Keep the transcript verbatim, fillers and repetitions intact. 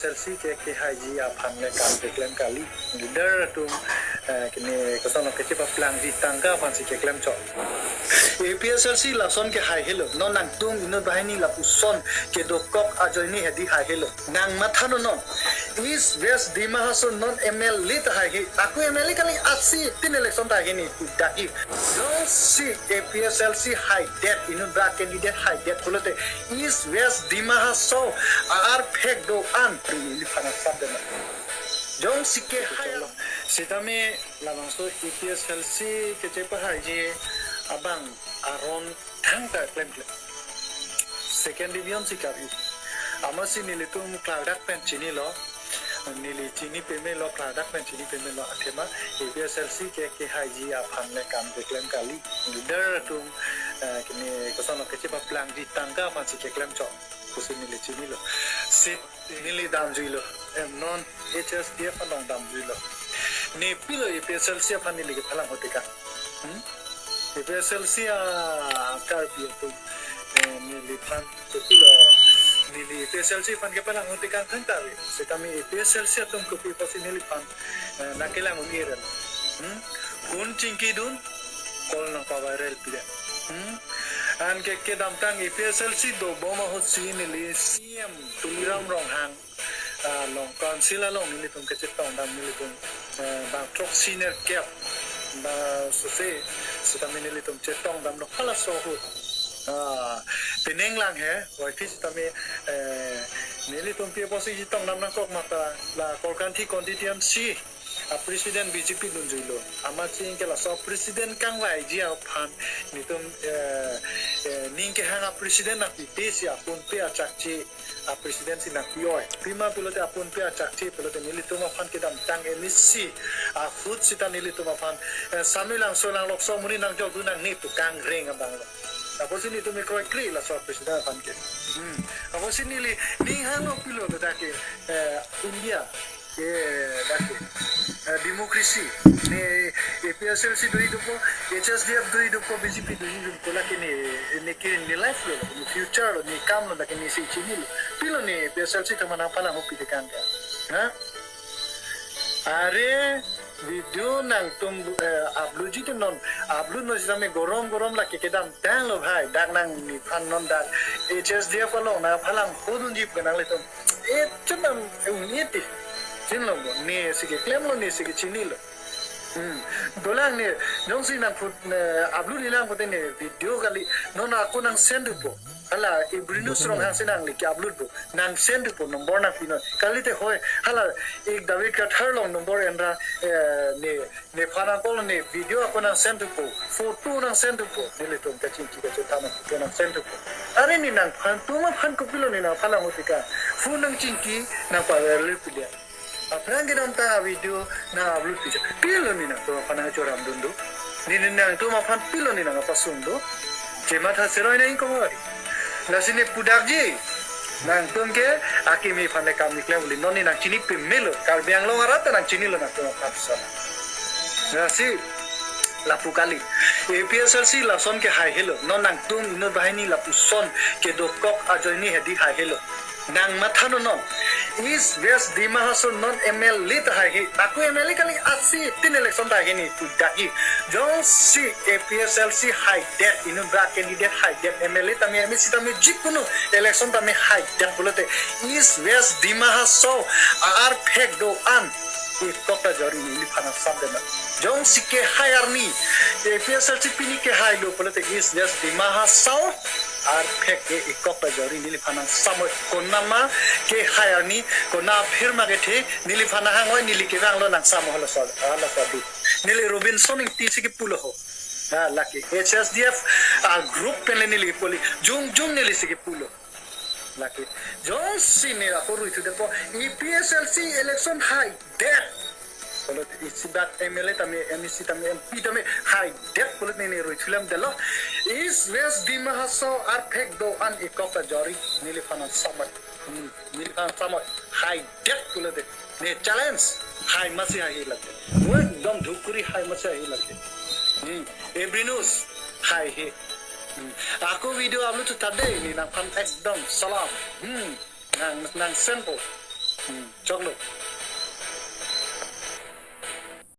APHLC ke kehaiji aphan le kam keklem kali. Leader atum, eh, kene koson lo kechepaplangji tangka aphansi keklem chot. APHLC lason kehai helo. Non nangtum inut banghini lapuson kedokok ajoine hedi hai helo. Nang matha non non. East West Dima Hasao non MLA ta haihe. Ako MLA kali, asi tin election ta hini pudak ik. Jongsi APHLC haidet, inut ba candidate haidet pulote East West Dima Hasao arphek do-an ri iliphan asap dena. Jongsi kehai. Sitame labangso APHLC kechepahaiji abang aron thangta klemklem. Second division si kap-i. Amatsi nelitum klardak pen chinilo. Neli chini pemelo, klardak pen chini pemelo. Athema APHLC ke kehaiji aphan le kam keklem kali. Leader atum, eh, kene koson lo kechepaplangji tangka aphansi keklem chot pusi neli chinilo. Si neli damjuilo. Em, non HSDF along damjuilo. Ne pilo APHLC aphan neli kephalang hotika. Hmm? APHLC a Karbi atum, eh, neliphan kopilo, neli APHLC aphan kephalang hotika thangta ave. Sitame APHLC atum kopi apotsi neliphan, eh, nangkelang un-e relo. Hmm? Kun chingkidun, kol nangpaviral pide. Hmm? Anke kedamtang APHLC dobom ahutsi neli CEM Tuliram Ronghang along, council along nelitum kechetongdam, nelitum, eh, bang throksi nerkep ba sose, sitame nelitum chetongdamlo halaso ahut. Ah, penang lang he, wai phi sitame, eh, nelitum pi apotsi chetongdam nangkok mata la Korkanthi constituency a president BJP dunjuilo. Amatsi ke laso president kangvaiji aphan nelitum, eh, eh, ning kehang a president nangpipesi apunpe achakche a president si nangpi-oi. Pima pulote apunpe achakche pulote nelitum aphan kedamtang MAC ahut sita nelitum aphan, eh, Samelangso Langlokso amonit nangjokdun nangne pu kangreng abanglo. Apotsi nelitum kroikre laso president aphan ke. Hmm. Apotsi neli ning hanglo pilo dak ke, eh, India ke dak ke, eh, democracy. Ne APHLC do-i dopo, HSDF do-i dopo, BJP do-i dopo, lake ne, ne ke ne life lo, ne future lo, ne kam lo, lake ne si chinilo. Pilo ne APHLC atum aphan nangpalanghopi tekang ka. Ha? Are video nangtum, eh, upload ji te non, upload non sitame gorom gorom lake kedamtanglo bhai, dak nangliphan non dak HSDF along nangpalanghodunji pu nanglitum. Eh, chunam, eh, un-e ti. Chinilo bo, nesi keklemlo, nesi kechinilo. Hmm. Dolang ne, jongsi nangphu, eh, upload-i lang pute ne video kali, non ako nangsend thupo. Hala, Ibrinus Ronghang si nangli ke-upload bo. Nangsend thupo, number nangpinon. Kalite hoi, hala, ik David Kathar along number enra, eh, ne, nephan ako ne video ako nangsend thupo. Photo nangsend thupo. Nelitum kachingki kachethan ako nangsend thupo. Are ne nangphan, tum aphan kopilo ne nangpalanghotika. Phone nangchingki, nangpaviral pide. Aphrang kedamtang a video nang-upload pijak. Pilo ne nangtum aphan nangchoramdun do. Ne ne nangtum aphan pilo ne nangpasung do. Chematha seroi nang ingkoi. Lasi ne pudakji. Nangtum ke akimi aphan le kam keklem uli. Non ne nangchini pemelo. Karbi Anglong arat ta nangchinilo nangtum aphan sa. Lasi lapu kali. APHLC lason kehai helo. Non nangtum inut banghini lapuson kedokok ajoine hedi hai helo. Nang matha non non. East West Dima Hasao non MLA ta haihe. Ako MLA kali, asi tin election ta hini pudak ik. Jongsi APHLC haidet, inut ba candidate haidet, MLA tame, MAC tame, jikunu election tame haidet pulote East West Dima Hasao arphek do-an ektok ta jori neliphan asap dena. Jongsi kehai arni, APHLC pini kehailo pulote East West Dima Hasao arphek ke ektok ta jori neliphan nangsamoi. Konat ma kehai arni, konat aphirma kethe, neliphan nang hangoi, neli kevanglo nangsamo halaso, halaso adu. Neli Robinson Ingti si kepulo ho. Ah, lake HSDF a group pen le neli kepuli, jongjong neli si kepulo. Lake, jongsi ne ako ruithu depo, APHLC election haidet. Pulote isi dak MLA tame, MAC tame, MP tame, haidet pulote ne ruithulam delo. East West Dima Hasao arphek do-an ektok ta jori neliphan nangsamoi. Hmm, neliphan nangsamoi. Haidet pulote. Ne challenge. Hai masi hai lake. Wo ekdom dhukuri hai masi hai lake. Hmm. Ibrinus. Haihe. Hmm. Ako video upload tu tade ne nangphan ekdom salam. Hmm. Nang, nangsend po. Hmm. Doklo.